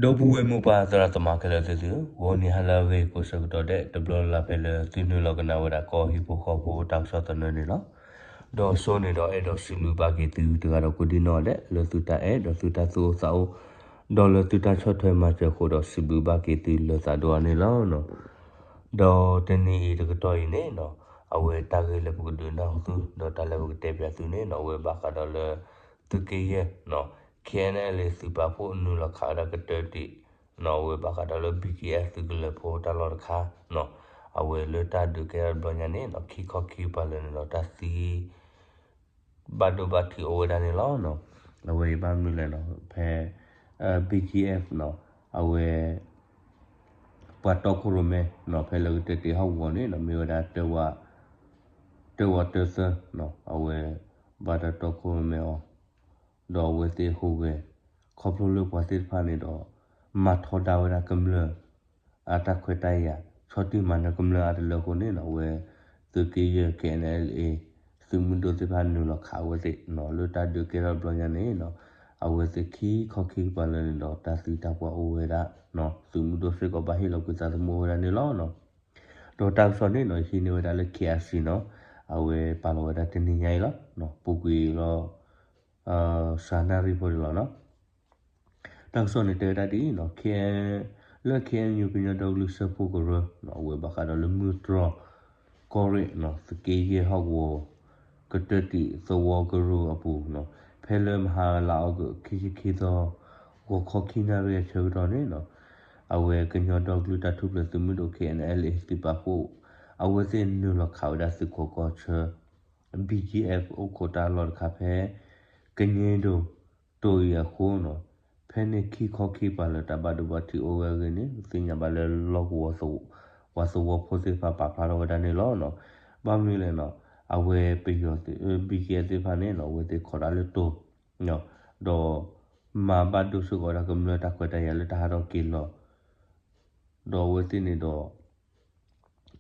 ဒီပုၢ်ဝဲၢ်မိၢ်ပၢ်သရၣ်သမါခဲလၢာ်သ့ၣ်သုဧၢ, ဂီၤနံၤဟါလၢအဂ့ၤ ကိးဆၢကတီၢ်ဒဲး တဘျီလၢ်လၢ်ဖဲလၢသုနုာ်လီၤကနၣ်ဝဲဒၣ် ကီၢ်ဟံၣ်ဖိဃီဖိတၢ်ကစီၣ်သနၢၣ်န့ၣ်လီၤ. ဒီးစိန့ၣ်ဒီးအဲၣ်ဒိးစံးဘျုးဘၣ်က့ၤသုတဂၤဒီးကိးဒံနီၢ်ဒဲး လၢသုတၢ်အဲၣ်ဒီးသုတၢ်သူၣ်အိၣ်သးအိၣ်, ဒီးလၢသုတၢ်ဆီၣ်ထွဲမၤစၢၤအဃိဒီး စံးဘျုးဘၣ်က့ၤသုလၢသးဒိၣ်အါန့ၣ်လီၤ. ဒီးတနံၤအံၤတကတီၢ်အံၤန့ၣ်နီၤ, အဝဲတၢ်ဂ့ၢ်လၢပကဒုးနၢ်ဟူသု ဒီးတၢ်လၢပကတဲပၠးသုန့ၣ်နီၤ, အဝဲဘၣ်ဃးဒီးလၢ သုးက့ယဲၢ်နီၤ, ခဲအံၤန့ၣ်လံ သုးပာ်ဖှိၣ်နုာ်လီၤခးဝဲဒၣ်ကတၢၢ်တံၢ်နီၤ, အဝဲဘၣ်ဃးဒီးလၢ ဘံၣ်ကၠံၣ်အဲၣ် သုးကလၢၤဖိတၢ်လီၢ်တခါနီၤ, အဝဲလၢတၢ်ဒုးကဲထီၣ်တဘျီညါန့ၣ်နီၤ, ခံခီခံကပၤလၢာ်န့ၣ်ဒီး တၢ်သံ ဘၣ်ဒိဘၣ်ထံးအိၣ်ဝဲဒၣ်န့ၣ်လီၤ. အဝဲအံၤဘၣ်မနုၤလဲၣ်နီၤ, ဖဲ ဘံၣ်ကၠံၣ်အဲၣ်နီၤ, အဝဲ ပှၤတီခိၣ်ရိၣ်မဲနီၤ, ဖဲလၢကတၢၢ်တံၢ်ဟီၣ်ကဝီၤန့ၣ်နီၤ, မ့ၢ်ဝဲဒၣ် တၢဝးတၢသၢနီၤ, အဝဲ ဘၣ်တၢ်တီခိၣ်ရိၣ်မဲအီၤ ဒီးအဝဲသ့ၣ်ဟူးဂဲၤ ခီဖျိလၢပှၤသ့ၣ်တဖၣ်န့ၣ်ဒီး မၤထီဒါဝဲဒၣ်ကမျၢၢ် အတၢ်ခွဲးတၢ်ယာ် ဆီၣ်တံၢ်မၤနၢၤကမျၢၢ်အါတလၢအဃိန့ၣ်နီၤ, အဝဲ သုးက့ယဲၢ် ခဲအံၤန့ၣ်လံ သုးမုၢ်ဒိၣ်သ့ၣ်တဖၣ်နုာ်လီၤခးအဝဲသ့ၣ်နီၤ, လၢတၢ်ဒုးကဲထီၣ်တဘျီညါန့ၣ်နီၤ, အဝဲသ့ၣ်ခံခီခံကပၤလၢာ်န့ၣ်ဒီး တၢ်သံတၢ်ပှၢ်အိၣ်ဝဲဒၣ်နီၤ, သုးမုၢ်ဒိၣ်စ့ၢ်ကီးဘၣ်ဟ့ၣ်လီၤကွံာ်သးသမူအိၣ်ဝဲဒၣ်န့ၣ်လီၤ. ဒီးတၢ်ကစီၣ်န့ၣ်နီၤ, ဟံးန့ၢ်ဝဲဒၣ်လၢ ခ့အၣ်စံၣ်နီၤ, အဝဲပာ်လီၤဝဲဒၣ်တနံၤညါအံၤလီၤ, ပူၤကွံာ်လီၤ စှၤနၣ်ရံၣ်ဖိန့ၣ်လီၤနီၤ. တၢ်ကစီၣ်န့ၣ်တဲဝဲဒၣ်ဒ်အံၤနီၤ, လၢ ခ့အၣ်အၣ်ယူၣ် ကညီဒီကလုာ်စၢဖှိၣ်ကရၢနီၤ, အဝဲဘၣ်ဃးဒီးလၢမုၢ်တြီၢ် ကီၢ်ရ့ၣ်နီၤ, သုးက့ယဲၢ်ဟီၣ်ကဝီၤ ကတၢၢ်တံၢ်သဝီကရူၢ်အပူၤနီၤ, ဖဲလၢမဟါလါအီကူး ခံဆံခံသီ ဂီၤခီခံနၣ်ရံၣ်အဆၢကတီၢ်န့ၣ်နီၤ, အဝဲကညီဒီကလုာ်တၢ်ထူၣ်ဖျဲးသုးမုၢ်ဒိၣ် ခဲအံၤန့ၣ်လံ သုးပာ်ဖှိၣ် အဝဲသ့ၣ်နုာ်လီၤခးဝဲဒၣ်သုးခိးကီၢ်ဆၢ ဘံၣ်ကၠံၣ်အဲၣ် အိၣ်ခိးတၢ်လီၢ်တခါဖဲ ကညဲဒိၣ်တိၤအံၤအဃိနီၤ, ဖဲန့ၣ်ခံခီခံကပၤလၢာ် တၢ်ဘၣ်ဒိဘၣ်ထံးအိၣ်ဝဲအဂ့ၢ်န့ၣ် သ့ၣ်ညါဘၣ်လၢလီၢ်ကဝီၤ ပှၤသဝီဖိသ့ၣ်တဖၣ်ပာ်ဖျါထီၣ်ဝဲဒၣ်န့ၣ်လီၤ. ဘၣ်မနုၤလဲၣ်နီၤ, အဝဲပယီၤ ဘံၣ်ကၠံၣ်အဲၣ် သ့ၣ်တဖၣ်န့ၣ်နီၤ, အဝဲသ့ၣ်ခိးတၢ်လၢတိၤ ဒီး မၤဘၣ်ဒိစ့ၢ်ကီးဝဲဒၣ်ကမျၢၢ်တၢ်ခွဲးတၢ်ယာ်လၢတၢ်ဟးထီၣ်က့ၤလီၤ ဒီးအဝဲသ့ၣ်န့ၣ်ဒီး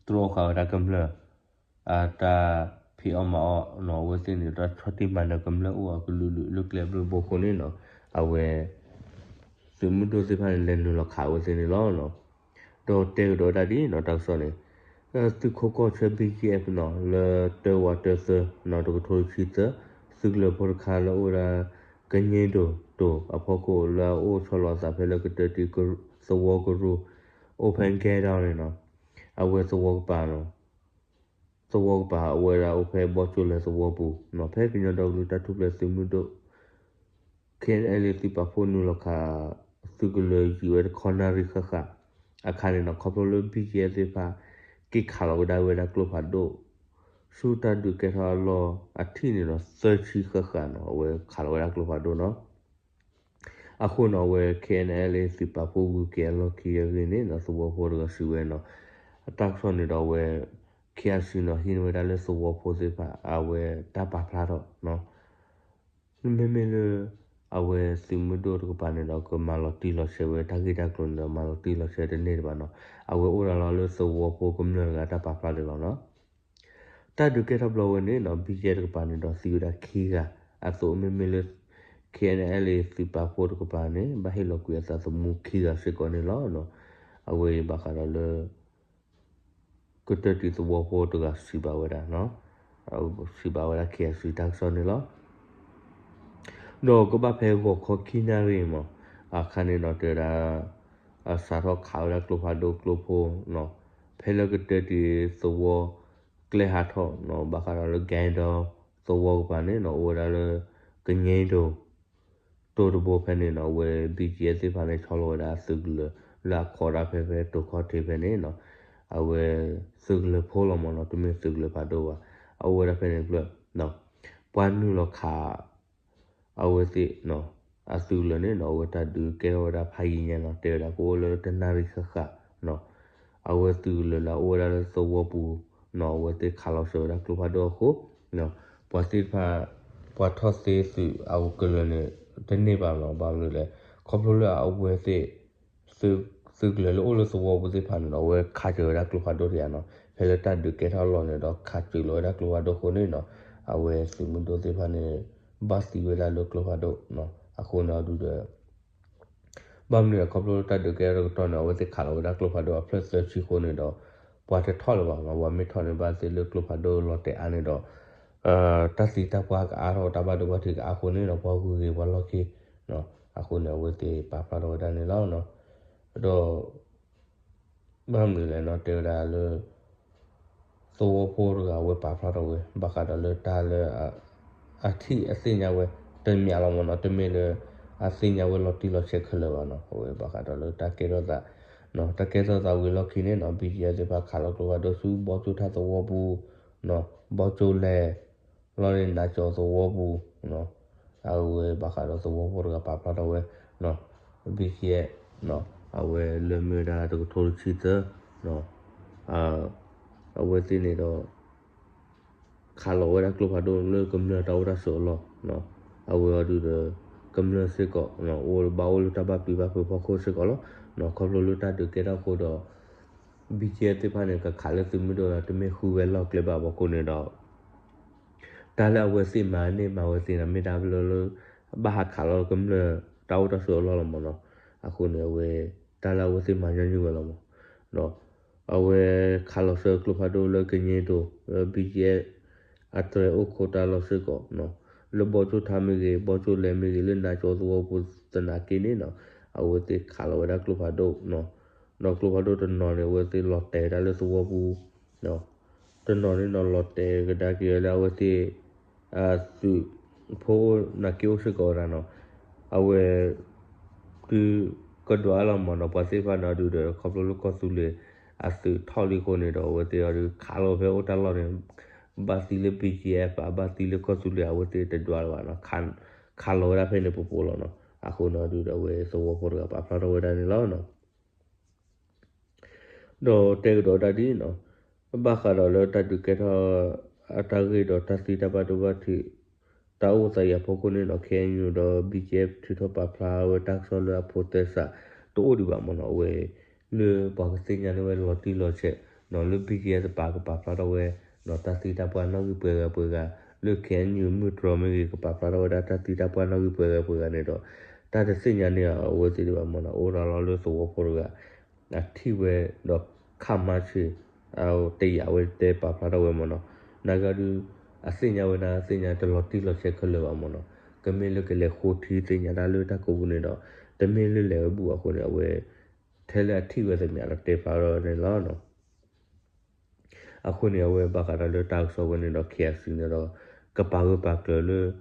တြီဃာ်ဝဲဒၣ်ကမျၢၢ် အတၢ်ဖံးအီၣ်မၤအီၣ်နီၤ, အဝဲသ့ၣ်န့ၣ် တၢ်ဆီၣ်တံၢ်မၤနၢၤကမျၢၢ်အိၣ်အကလုာ်လုာ်လၢကျဲဘျုးဘိအဃိန့ၣ်နီၤ, အဝဲ သုးမုၢ်ဒိၣ်သ့ၣ်တဖၣ်န့ၣ် လဲၤနုာ်လီၤခးအဝဲသ့ၣ်န့ၣ်လီၤ. ဒီးတဲကဒီးဝဲဒၣ်ဒ်အံၤနီၤ, တၢ်ကစီၣ်န့ၣ် သုးခိးကီၢ်ဆၢ ဘံၣ်ကၠံၣ်အဲၣ်နီၤ, လၢတၢဝးတၢသၢနီၤ, တကထိတဆံသၢ သုးကလၢၤဖိတခါလၢအအိၣ်ဝဲဒၣ် ကညဲဒိၣ်တိၤအဖီခိၣ် လၢအအိၣ်ဆီလီၤအသးဖဲလၢကတၢၢ်တံၢ်သဝီကရူၢ် အိၣ်ဖဲကဲဒီးန့ၣ်နီၤ, အဝဲသဝီကပၤနီၤ, သဝီကပၤအဝဲဒၣ်အိၣ်ဖဲဘီကၠိလဲၤသဝီပူၤနီၤ, ဖဲကညီဒီကလုာ်တၢ်ထူၣ်ဖျဲးသုးမုၢ်ဒိၣ် ခဲအံၤန့ၣ်လံ သုးပာ်ဖှိၣ်နုာ်လီၤခး သုးကလၢၤယံာ်ဝဲတခီနၣ်ရံၣ်ဃၣ်ဃၣ်အခါန့ၣ်နီၤ, ခီဖျိလၢ ဘံၣ်ကၠံၣ်အဲၣ် သ့ၣ်တဖၣ် က့ၤခးလီၤဝဲဒၣ်ဝဲဒၣ်ကျိဖးဒိၣ် ဆူတၢ်ဒုးကဲထီၣ်အလီၢ်အထံၣ်န့ၣ်ဒီး သၢဆံဃၣ်ဃၣ်နီၤ, အဝဲခးလီၤဝဲဒၣ်ကျိဖးဒိၣ်နီၤ. အဃိနီၤ အဝဲ ခဲအံၤန့ၣ်လံ သုးပာ်ဖှိၣ်ဂုၤက့ၤအလီၢ်ခံအဂ့ၢ်န့ၣ်နီၤ, သဝီဖိတဂၤစံးဝဲနီၤ, တၢ်ကစီၣ်န့ၣ်ဒီး အဝဲ ခဲအံၤစံၣ်နီၤ ဟံးန့ၢ်ဝဲဒၣ်လၢသဝီဖိသ့ၣ်တဖၣ် အဝဲတၢ်ပာ်ဖျါထီၣ်နီၤ, မ့မ့ၢ်လၢ အဝဲသုးမုၢ်ဒိၣ်တကပၤန့ၣ်ဒီး ကမၤလီၤတံၢ်လီၤဆဲးဝဲတၢ်ဂ့ၢ်တၢ်ကျိၤန့ၣ်ဒီး မၤလီၤတံၢ်လီၤဆဲးတန့ၢ်တဘၣ်နီၤ, အဝဲအိၣ်ဒၣ်လီၤလၢသဝီဖိကမျၢၢ်တဂၤတၢ်ပာ်ဖျါန့ၣ်လီၤနီၤ. တၢ်ဒုးကဲထီၣ်ဘျီဝဲန့ၣ်နီၤ, ဘံၣ်ကၠံၣ်အဲၣ် တကပၤန့ၣ်ဒီး သံဝဲဒၣ်ခံဂၤအသိး မ့မ့ၢ်လၢ ခဲအံၤန့ၣ်လံ သုးပာ်ဖှိၣ်တကပၤန့ၣ် ဘၣ်ဟ့ၣ်လီၤကွံာ်အသးသမူခံဂၤစ့ၢ်ကီးန့ၣ်လီၤ. အဝဲအံၤဘၣ်ဃးဒီးလၢ ကတၢၢ်တံၢ်သဝီဖိတဂၤစံးဘၣ်ဝဲဒၣ်, စံးဘၣ်ဝဲဒၣ် ခဲအံၤစံၣ် တၢ်ကစီၣ်န့ၣ်လီၤ. ဒီးကဘၣ်ဖဲဂီၤခီခံနၣ်ရံၣ်မး အခါန့ၣ်ဒီးတဲဝဲဒၣ် အစးထီၣ်ခးဝဲဒၣ်ကျိဖးဒိၣ်ကျိဖိနီၤ, ဖဲလၢကတၢၢ်တံၢ်သဝီကျဲဟးထီၣ်နီၤ, ဘၣ်ဃးဒီးလၢ ကဲဒီး သဝီကပၤန့ၣ်နီၤ, အိၣ်ဝဲဒၣ်လၢ ကညဲဒိၣ် တိၤတဘိဖဲန့ၣ်နီၤ, အဝဲ ဘံၣ်ကၠံၣ်အဲၣ် သ့ၣ်တဖၣ်န့ၣ် ဆီလီၤဝဲဒၣ်အသုးကလၢၤ လၢအခိးတၢ်ဖဲ ဖဲတိၤခီၣ်ထံးဖဲန့ၣ်နီၤ, အဝဲ သုးကလၢၤဖိလီၤမးနီၤ, တမ့ၢ်သုးကလၢၤဖးဒိၣ်ဘၣ်, အအိၣ်ဝဲဒၣ်ဖဲန့ၣ်ကျၢၢ် ပှၤနုာ်လီၤခး အဝဲသ့ၣ် အသုးကလၢၤန့ၣ်နီၤ, အဝဲတၢ်ဒုးကဲထီၣ်ဝဲဒၣ်ဖးယံာ်ညါနီၤ, တဲဝဲဒၣ်ကအိၣ်လၢတနၣ်ရံၣ်ဃၣ်ဃၣ်နီၤ, အဝဲသုးကလၢၤလၢအအိၣ်ဝဲဒၣ်လၢသဝီပူၤနီၤ, အဝဲသ့ၣ်ခးလီၤစၢၤဝဲဒၣ်ကျိဖးဒိၣ်အဃိ ပှၤသ့ၣ်တဖၣ် ပှၤထီၣ်သ့သုးအကလၢၤန့ၣ် တန့ၢ်ဘၣ်နီၤ, ဘၣ်မနုၤလဲၣ်, ခီဖျိလၢအဝဲသ့ၣ် သုးကလၢၤလၢအိၣ်လၢသဝီပူၤသ့ၣ်တဖၣ်န့ၣ်နီၤ, အဝဲခးစၢၤဝဲဒၣ်ကျိဖးဒိၣ်တယါနီၤ, ဖဲလၢတၢ်ဒုးကဲထီၣ်အလီၢ်န့ၣ်ဒီး ခးစၢၤလီၤဝဲဒၣ်ကျိဖးဒိၣ်အဃိန့ၣ်နီၤ, အဝဲသုးမုၢ်ဒိၣ်သ့ၣ်တဖၣ်န့ၣ် ဘၣ်သံဝဲဒၣ်လၢကျိဖးဒိၣ်နီၤ, အဃိန့ၣ်အဒုဒီး ဘၣ်မနုၤလဲၣ် ခီဖျိလၢတၢ်ဒုးကဲထီၣ်တကတီၢ်န့ၣ် အဝဲသ့ၣ်ခးလီၤဝဲဒၣ်ကျိဖးဒိၣ်အဖျၢၣ်သၢဆံအဃိန့ၣ်ဒီး ပှၤတထီၣ်လၢၤဘၣ်နီၤ, ပှၤမ့ၢ်ထီၣ်န့ၣ် ဘၣ်သ့ၣ်လၢကျိဖးဒိၣ်လီၤတဲာ်အါန့ၣ်ဒီး တၢ်သံတၢ်ပှၢ်ကအါထီၣ် တၢ်ဘၣ်ဒိဘၣ်ထံးကအါအဃိန့ၣ်ဒီး ပှၤဂုၤက့ၤပှၤလီၢ်ခံ အဃိန့ၣ် အဝဲသ့ၣ်ပာ်ဖျါထီၣ်ဝဲဒၣ်န့ၣ်လီၤ. ဒီး ဘၣ်မနုၤလဲၣ်နီၤ တဲဝဲဒၣ်လၢ သဝီဖိတဂၤအဝဲပာ်ဖျါထီၣ်ဝဲ ဘၣ်ဃးဒီးလၢတၢ်လၢ အထံၣ်အသ့ၣ်ညါဝဲ တမံၤလီၤမ့ၢ်နီၤ, တမ့ၢ်လၢ အသ့ၣ်ညါဝဲလီၤတံၢ်လီၤဆဲးခဲလၢာ်ဘၣ်နီၤ, အဝဲဘၣ်ဃးဒီးလၢတၢ်ကဲထီၣ်သး တၢ်ကဲထီၣ်သးဝံၤလီၢ်ခံန့ၣ်နီၤ ဘံၣ်ကယဲၢ်သ့ၣ်တဖၣ်ခးလီၤကျိဖးဒိၣ်ဆူဘီကၠိထါသဝီပူၤ ဘီကၠိလဲၤ လီၤန့ၣ်နးကၠီသဝီပူၤ အဝဲဘၣ်ဃးဒီးသဝီဖိတဂၤပာ်ဖျါထီၣ်ဝဲ ဘံၣ်ကယဲၢ် အဝဲလၢမ့ၢ်ဝဲဒၣ်တကထိတဆံသၢ အဝဲသ့ၣ်န့ၣ်ဒီး ခးလီၤဝဲဒၣ်ကျိဖးဒိၣ်လၢကမျၢၢ်တၢ်အိၣ်တၢ်ဆိးအလီၢ် အဝဲအီၤဒုးဒီး ကမျၢၢ်စ့ၢ်ကီး အိၣ်ဘၣ်အိၣ်လၢတၢ်ဘၣ်ပျံၤဘၣ်ဖုးဖီခိၣ်စ့ၢ်ကီးလီၤ. ခီဖျိလၢတၢ်ဒုးကဲထီၣ်အဃိဒီး ဘံၣ်ကယဲၢ်သ့ၣ်တဖၣ်န့ၣ် ကခးလၢသုးမုၢ်ဒိၣ်ဒီး တမ့ၢ်ဃုဝဲလီၢ်ကျဲဘၣ်အဃိန့ၣ်ဒီး တၢ်လၢအဝဲသ့ၣ်မၤန့ၢ်မၤဝဲသ့ၣ်န့ၣ် မ့ၢ်တၢ်လၢ ဘၣ်ဟးခးလီၤကမျၢၢ်တၢ်အိၣ်တၢ်ဆိးအလီၢ်လီၤမ့ၢ်နီၤ, အဃိန့ၣ် အဝဲ တၢ်လၢအဝဲသ့ၣ်မၤညီနုၢ်ဝဲလီၤမ့ၢ် အဝဲခးလီၤဆှၢကျိဖးဒိၣ်လၢကညးဒိၣ် လၢ ဘံၣ်ကယဲၢ် အတြဲၤအိၣ်ခိးတၢ်လီၢ်စ့ၢ်ကီး လၢဘီကၠိထါမ့ၢ်ဂ့ၤ ဘီကၠိလဲၤမ့ၢ်ဂ့ၤ လၢနးကၠီသဝီပူၤသနာ်က့န့ၣ်နီၤ အဝဲသ့ၣ်ခးလီၤဝဲဒၣ်ကျိဖးဒိၣ် ဒီးကျိဖးဒိၣ်တနီၤန့ၣ် အဝဲသ့ၣ်လီၤတဲာ်ဝဲဒၣ်လၢသဝီပူၤ တနီၤန့ၣ်နီၤ လီၤတဲာ်ကဒါက့ၤဝဲလၢအဝဲသ့ၣ် အသုးဖိအိၣ်နာ်က့အိၣ်စ့ၢ်ကီးဝဲဒၣ်နီၤ, အဝဲ သုးကဒွးလီၤမ့ၢ်နီၤ ပှၤသ့ၣ်တဖၣ်န့ၣ်ဒုးဒီး ခီဖျိလၢကီၢ်သူလ့ၤ အသုးထီၣ်လံအဃိန့ၣ်ဒီး အဝဲသ့ၣ်အီၤဒုးခးလီၤဖဲအိၣ်တၢ်လီၢ်န့ၣ် ဘၣ်သံလၢ ဘံၣ်ကယဲၢ် ပာ်ဘၣ်သံလၢကီၢ်သူလ့ၤ အဝဲသ့ၣ်တဒွးလၢၤဘၣ်နီၤ, ခးလီၤဝဲဒၣ်ဖဲန့ၣ်ပပူၤလီၤနီၤ, အဃိန့ၣ်ဒုးဒီးအဝဲသဝီဖိတဂၤပာ်ဖျါထီၣ်ဝဲဒၣ်န့ၣ်လီၤ. ဒီးတဲကဒီးဒၣ်ဒ်နီၤ, ဘၣ်ဃးဒီးလၢတၢ်ဒုးကဲထီၣ် အတၢ်ဂ့ၢ်ဒီးတၢ်သံတၢ်ဘၣ်ဒိဘၣ်ထံး တၢ်အိၣ်သးအံၤအဖီခိၣ်န့ၣ်နီၤ ခဲအံၤဒီး ဘံၣ်ကယဲၢ် ထုးထီၣ်ပာ်ဖျါဝဲတၢ်ကစီၣ်လၢအဖိးသဲစး တအိၣ်ဒံးဘၣ်မ့ၢ်နီၤ, အဝဲ လၢပှၤကသ့ၣ်ညါန့ၢ်ဝဲလီၤတံၢ်လီၤဆဲး လၢ ဘံၣ်ကယဲၢ် တပၤကပာ်ဖျါထီၣ်ဝဲ တၢ်သံတၢ်ပှၢ်နီၣ်ဂံၢ်ပှဲၤဂၤပှဲၤဂၤ, လၢ ခ့ၣ်အဲၣ်ယူၣ် မုၢ်တြီၤမ့ၢ်ဂ့ၤ ကပာ်ဖျါထီၣ်ဝဲဒၣ်တၢ်သံတၢ်ပှၢ်နီၣ်ဂံၢ်ပှဲၤဂၤပှဲၤဂၤန့ၣ်ဒီး တၢ်တသ့ၣ်ညါန့ၢ်အဝဲသ့ၣ်ဒံးဘၣ်မ့ၢ်နီၤ, အိၣ်ဒၣ်လီၤလၢသဝီဖိတဂၤ အထံၣ်ဝဲဒီးခးမါဆ့ၣ် တယာ်ဝဲတဲပာ်ဖျါထီၣ်ဝဲမ့ၢ်နီၤ, နာ်က့ဒုး အသ့ၣ်ညါဝဲဒၣ်သ့ၣ်ညါ တလီၤတံၢ်လီၤဆဲးခဲလၢာ်ဘၣ်မ့ၢ်နီၤ, ကမ့ၢ်လၢကလဲၤဃိထံသ့ၣ်ညါတၢ်လၢတၢ်ကိးပူၤန့ၣ်ဒီး တမ့ၢ်လၢလဲၤဝဲဘူၣ်အဃိန့ၣ် အဝဲ ထဲလၢအထံၣ်ဝဲသ့ၣ်မ့ၢ်ဒီးတဲဖျါထီၣ်န့ၣ်လီၤ. အဃိန့ၣ် အဝဲဘၣ်ဃးဒီးလၢတၢ်ကစီၣ်ဝဲန့ၣ်ဒီး ခ့ၣ်အဲၣ်ယူၣ် န့ၣ်ဒီး ကပာ်ဂၢၢ်ပာ်ကျၢၤလၢ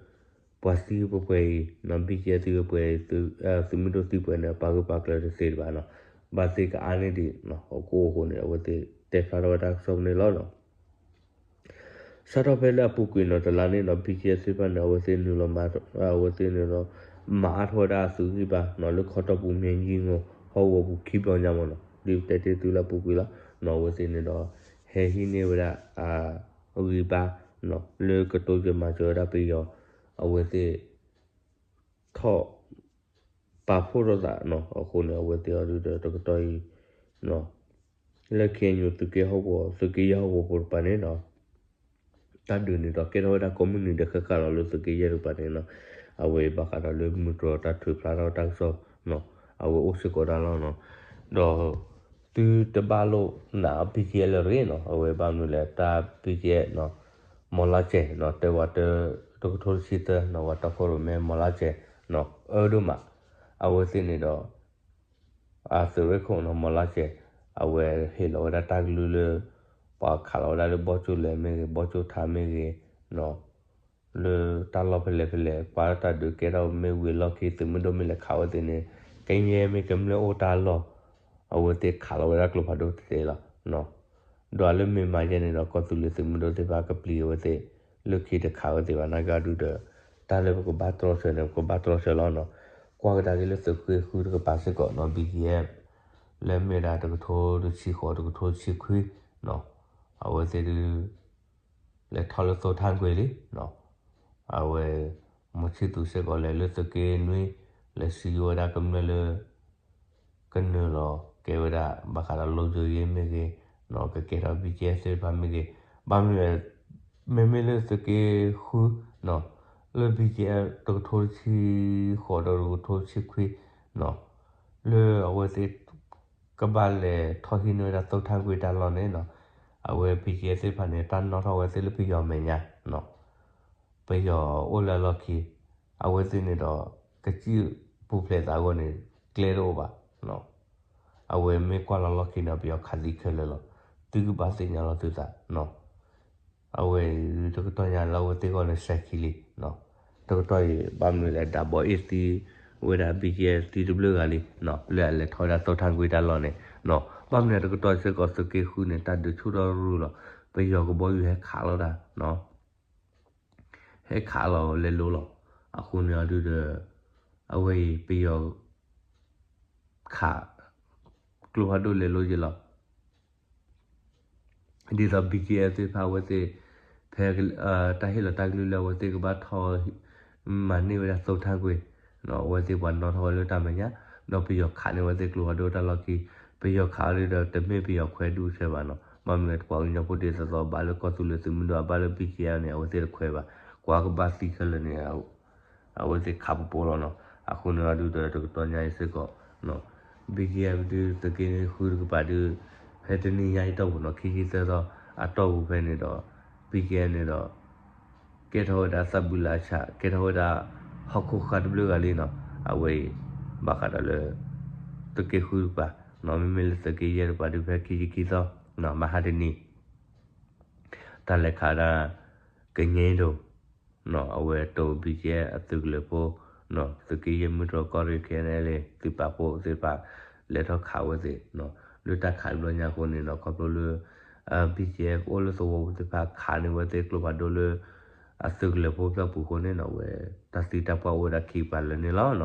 ပှၤသံပှဲၤပှဲၤအံၤ ဘံၣ်ကယဲၢ် သံပှဲၤပှဲၤအံၤ သုးမုၢ်ဒိၣ်သံပှဲၤန့ၣ် ပာ်ဂၢၢ်ပာ်ကျၢၤတသ့ဘၣ်နီၤ, ဘၣ်သ့ၣ်ကအါန့ၢ်ဒံး အကအိၣ်အဃိန့ၣ် အဝဲသ့ၣ်တဲဖျါထီၣ်ဝဲတၢ်ကစီၣ်န့ၣ်လီၤ. စးထီၣ်ဖဲလၢအပူၤကွံာ်နီၤ တလါန့ၣ်နီၤ ဘံၣ်ကယဲၢ် သ့ၣ်တဖၣ်န့ၣ် အဝဲသ့ၣ်နုာ်လီၤမၤ အဝဲသ့ၣ်န့ၣ်ဒီး မၤအါထီၣ်ဝဲဒၣ်အသုးဂံၢ်ဘါနီၤ လၢခီတီၢ်ပူၤ မၠဲၣ်ယံၣ်ငိၣ် ဟီၣ်ကဝီၤပူၤခံဘျီညါမ့ၢ်နီၤ ဒ်ပတဲတ့ၢ်သုလၢအပူၤကွံာ်လီၤ. အဝဲသ့ၣ်န့ၣ်ဒီး ဟဲဟံးန့ၢ်ဝဲဒၣ် အဂံၢ်ဘါ လၢကတိစၢၤမၤစၢၤဝဲဒၣ်ပယီၤ အဝဲသ့ၣ် ထီၣ် ပာ်ဖှိၣ်ထီၣ်သးနီၤ အဃိန့ၣ် အဝဲသ့ၣ်အီၤဒုးဒီးတကတီၢ်အံၤ လၢ ခ့ၣ်အဲၣ်ယူၣ် သုးက့ဟီၣ်ကဝီၤ သုးက့ယဲၢ်ဟီၣ်ကဝီၤဖိတကပၤန့ၣ်နီၤ တၢ်ဒုးန့ၣ်ဒီးကဲထီၣ်ဝဲဒၣ်ကိးမုၢ်နံၤဒဲးဃၣ်ဃၣ်လီၤလၢသုးက့ယဲၢ်တကပၤန့ၣ်နီၤ အဝဲဘၣ်ဃးဒီးလၢမုၢ်တြီၤတၢ်ထုးဖျါထီၣ်တၢ်ကစီၣ် အဝဲအိၣ်စ့ၢ်ကီးဒၣ်လီၤနီၤ ဒီး သုတဘၣ်လိၣ်နာ် ဘံၣ်ကယဲၢ် လၢတဂ့ၤနီၤ အဝဲဘၣ်မနုၤလဲၣ် တၢ် ဘံၣ်ကယဲၢ် မီၤလါစဲၤ တဲဝဲတၢ် တကထိတဆံသၢနီၤ ဝဲတၢ်ခိၣ်ရိၣ်မဲမီၤလါစဲၤ အၢဒိၣ်မး အဝဲသ့ၣ်န့ၣ်ဒီး အသုးရ့ၣ်ခိၣ်နီၤ မီၤလါစဲၤ အဝဲဟ့ၣ်လီၤဝဲဒၣ်တၢ်ကလုၢ်လၢ ပှၤခးလီၤဝဲဒၣ်လၢဘီကၠိလဲၤမ့ၢ်ဂ့ၤ ဘီကၠိထါမ့ၢ်ဂ့ၤ လၢတၢ်လီၢ်ဖဲလဲၣ်ဖဲလဲၣ် ပှၤတၢ်ဒုးကဲထီၣ်မ့ၢ်ဝံၤလီၢ်ခံ သုးမုၢ်ဒိၣ်မ့ၢ်လဲၤခးဝဲသ့ၣ်န့ၣ် ကယဲၢ်မ့ၢ်ကမျၢၢ်အိၣ်တၢ်လီၢ် အဝဲသ့ၣ်ခးလီၤဝဲဒၣ်ကျိဖးဒိၣ်တသ့လီၤ. ဒီးလၢမ့ၢ်မၤယဲန့ၣ်ဒီး ကီၢ်သူလ့ၤသုးမုၢ်ဒိၣ်သ့ၣ်တဖၣ်ကပျံၤအဝဲသ့ၣ် လၢခံတခးဝဲသ့ၣ်ဘၣ် နာ်က့ဒုးဒီး တၢ်လၢပကဘၣ်တြီဆၢန့ၣ် ပကဘၣ်တြီဆၢလီၤနီၤ. ကွၢ်ကဒါက့ၤလၢသုးက့ဃုတကပၤစ့ၢ်ကီးနီၤ ဘံၣ်ကယဲၢ် လၢမ့ၢ်ဒၣ်တကထိတဆံဃိး တကထိတဆံခွံနီၤ အဝဲသ့ၣ်ဒုး လဲၤထီၣ်လၢသိထါကွ့ၤလံနီၤ အဝဲ မီၤဆံၣ်သူးစ့ၢ်ကီးလဲၤလၢသုးက့နွံ လဲၤစံးဝဲဒၣ်ကမျၢၢ်လၢ ကနုာ်လီၤကဲဝဲဒၣ် ဘၣ်ဃးဒီး လိၤယိၤယ့ မ့ၢ်ဂ့ၤနီၤ ကကဲထီၣ် ဘံၣ်ကယဲၢ် သ့ၣ်တဖၣ်မ့ၢ်ဂ့ၤ ဘၣ်မနုၤလဲၣ် မ့မ့ၢ်လၢသုးက့ဃုနီၤ လၢ ဘံၣ်ကယဲၢ် တကထိတဆံဃိးဒီးတကထိတဆံခွံနီၤ လၢအဝဲသ့ၣ် ကဘၣ်လဲၤထီၣ်ဟံးန့ၢ်ဝဲဒၣ်သုးထၣ်ကွံတၢ်လီၢ်န့ၣ်နီၤ, အဝဲ ဘံကဲသ့ၣ်တဖၣ်န့ၣ် တၢ်နီၣ်ထီၣ်ဝဲသ့ၣ်လၢပယီၤမဲာ်ညါနီၤ, ပယီၤအိၣ်လၢအလီၢ်ခံ, အဝဲသ့ၣ်န့ၣ်ဒီး ကစံၣ်ပူၤဖျဲးသးအဂီၢ်န့ၣ် ကျဲတအိၣ်ဘၣ်နီၤ, အဝဲမ့ၢ်ကွၢ်လီၤလီၢ်ခံန့ၣ် ပယီၤခးသံခဲလၢာ်လီၤ, သုကဘၣ်သ့ၣ်ညါလီၤသုသးနီၤ. အဝဲတကတီၢ်ညါလၢအဝဲသ့ၣ်ဂီၢ်န့ၣ်စဲၤခံလံနီၤ, တကတီၢ်အံၤ ဘၣ်မနုၤလဲၣ် ဒၣ်ဘီအ့ၣ်သံဝဲဒၣ် ဘံကဲ သံတဘျုးဂၤလံနီၤ, လၢအလဲၤထီၣ်ဝဲဒၣ်သုးထၣ်ကွံတၢ်လီၢ်န့ၣ်နီၤ, ဘၣ်မနုၤလဲၣ် တကတီၢ်စ့ၢ်ကီးသုးက့ဃုန့ၣ် တၢ်ဒုးဆူၣ်ထီၣ်ရူၢ်လီၤ, ပယီၤကဘီယူၤဟဲခးလီၤတၢ်နီၤ ဟဲခးလီၤလဲၤလိလီၤ, အဃိန့ၣ်အဒုဒီး အဝဲအံၤပယီၤ ခး ကျိဖးဒိၣ်လဲၤလိက့ၤလီၤ. ဒ်သိး ဘံကဲ သ့ၣ်တဖၣ်အဝဲသ့ၣ် ဖဲ တၢ်ဟ့ၣ်လီၤတၢ်ကလုၢ်လၢအဝဲသ့ၣ်ကဘၣ်ထီၣ် မၤန့ၢ်ဝဲဒၣ်သုးထၣ်ကွံ, အဝဲသ့ၣ်ပှၤနီၣ်ထီၣ်ဝဲလၢတၢ်မဲာ်ညါ, ဒီးပယီၤခးန့ၢ်ဝဲသ့ၣ်ကျိဖးဒိၣ်တၢ်လီၢ်ခံ, ပယီၤခးအီၤဒုဒီး တမ့ၢ်ပယီၤခွဲးဒူၣ်ဆဲးဘၣ်နီၤ, ဘၣ်မနုၤလဲၣ် ပှၤကညီဖိဒ်သိးသိး ဘၣ်လၢကီၢ်သူလ့ၤသုးမုၢ်ဒိၣ် အဘၣ်လၢ ဘံကဲ န့ၣ် အဝဲသ့ၣ်တခွဲးဘၣ်, ကွၢ်ကဘၣ်သံခဲလၢာ်န့ၣ် အဝဲသ့ၣ်ခးပပိလီၤနီၤ, အဃိန့ၣ်အဒုဒီးတကတီၢ်ညါအံၤစ့ၢ်ကီး ဘံကဲ ဒုသုးက့ဃုတကပၤဒု ဖဲတနံၤညါအံၤတီၢ်ပူၤနီၤ ခံဆံသၢသီ အတီၢ်ပူၤဖဲန့ၣ်ဒီး ဘံကဲ န့ၣ်ဒီး ကဲထီၣ်ဝဲဒၣ်သးဘုလၢအဆး ကဲထီၣ်ဝဲဒၣ် ဟီၣ်ခိၣ်ဃၢ်တဘျုးဂၤလံနီၤ, အဝဲအံၤ ဘၣ်ဃးဒီးလၢ သုးက့ဃုတကပၤနီၤ, မ့မ့ၢ်လၢသုးက့ယဲၢ်တကပၤဒု ဖဲခံဆံခံသီ မဟါတနံၤ တၢ်လဲၤခးဒၣ် ကညဲဒိၣ် အဝဲတိၤ ဘံကဲ အသုးကလၢၤဖိ သုးက့ယဲၢ်မုၢ်တြီၢ်ကီၢ်ရ့ၣ် ခဲအံၤန့ၣ် သုးပာ်ဖှိၣ်သ့ၣ်တဖၣ် လဲၤထီၣ်ခးဝဲသ့ၣ်, လၢတၢ်ခးတဘျီညါအဃိန့ၣ်ဒီး ခီဖျိလၢ ဘံကဲ ကအိၣ်လၢသဝီပူၤသ့ၣ်တဖၣ် ခးန့ၢ်ဝဲသ့ၣ်ကျိဖးဒိၣ်လၢ အသုးကလၢၤဖိဖျၢၣ်ပူၤအဃိန့ၣ်နီၤ အဝဲ တၢ်သံတၢ်ပှၢ်အိၣ်ဝဲဒၣ်ခံကပၤလၢာ်န့ၣ်လီၤ.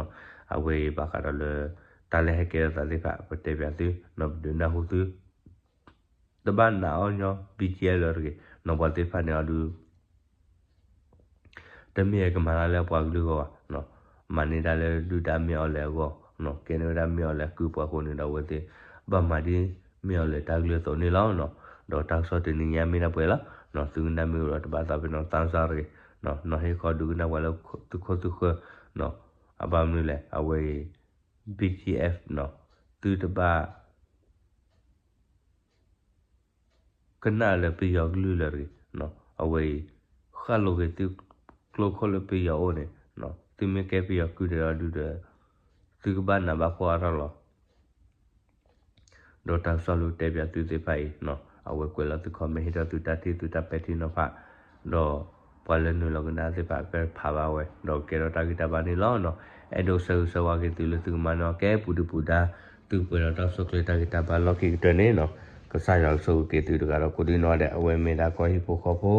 အဝဲအံၤဘၣ်ဃးဒီးလၢ တၢ်လၢဟဲကဲထီၣ်သးသ့ၣ်တဖၣ် ပတဲပၠးသုနီၤ ပဒုးနၢ်ဟူသု တဘၣ်နာ်အီၤညီ ဘံကဲ လၢၤတဂ့ၤနီၤ, ပှၤသ့ၣ်တဖၣ်န့ၣ်အီၤဒု တမ့ၢ်ကမၤတၢ်လၢပှၤကလုာ်အဂီၢ်ဘၣ်, မၤန့ၢ်တၢ်လၢဒုၣ်ဒါမ့ၢ်အီၤလဲၣ်အဂီၢ်, ကဲန့ၢ်ဝဲဒၣ်မ့ၢ်အီၤလဲၣ်အကုၢ်ပှၤအဃိန့ၣ်ဒီး အဝဲသ့ၣ် ဘၣ်မၤဒ်မ့ၢ်အီၤလဲၣ်တၢ်ကလုၢ်အသိးန့ၣ်လီၤ. ဒီးတၢ်ကစီၣ်တနံၤညါမ့ၢ်ဒၣ်ပှဲၤလီၤ, သုကနၣ်မ့ၢ်အိၣ်ဒီးတဘၣ်သးပ့ၤနီၣ် သးစၢ်တဂ့ၤ, နီၢ်ဟ့ၣ်ခီဒုးကနၣ်ပှၤလၢသုခိၣ်သုဃၢၤ, အဘၣ်မနုၤလဲၣ် အဝဲအံၤ ဘံကဲ သုတဘၣ် ကနၣ်လၢပယီၤကလုၢ်လၢၤတဂ့ၤ, အဝဲအံၤ ဃၣ်လိၤက့ၤသုကျိခိၣ်လၢပယီၤအိၣ်န့ၣ်, သုမ့ၢ်ကဲပယီၤကုၢ်ဒီးဒုဒီး သုကဘၣ်နးဘၣ်ဖှီၣ်အါထီၣ်လီၤ. ဒီးတၢ်ကစီၣ်လၢတဲပၠးသုသ့ၣ်တဖၣ်အံၤ, အဝဲကွဲးလီၤသု comment ဟ့ၣ်ထီၣ်သုတၢ်ထံၣ်သုတၢ်ပဲာ်ထံနီၤဖး, ဒီးပှၤလၢနုာ်လီၤကနၣ်သ့ၣ်တဖၣ် ကဖးဘၣ်ဝဲ ဒီးကဲထီၣ်တၢ်ဂံၢ်တၢ်ဘါန့ၣ်လီၤ. အဲၣ်ဒိးဆၢဂ့ၤဆၢဝါက့ၤသုလၢသုကမၤနၢၤကဲပူၤဒုပူၤဒါ သုကပှဲၤဒီးတၢ်ဆိၣ်ချ့တၢ်ဂံၢ်တၢ်ဘါလီၢ်ခံကတၢၢ်န့ၣ်နီၤ, ကစၢ်ယွၤကဆိၣ်ဂ့ၤက့ၤသုတဂၤဒီးကိးဒံနီၢ်ဒဲး အဝဲမ့ၢ်ဒၣ်ကီၢ်ဟံၣ်ဖိဃီဖိ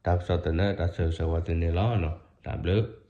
တၢ်ကစီၣ်သနၢၣ် တၢ်ဆၢဂ့ၤဆၢဝါသုန့ၣ်လီၤ. တၢ်ဘျုး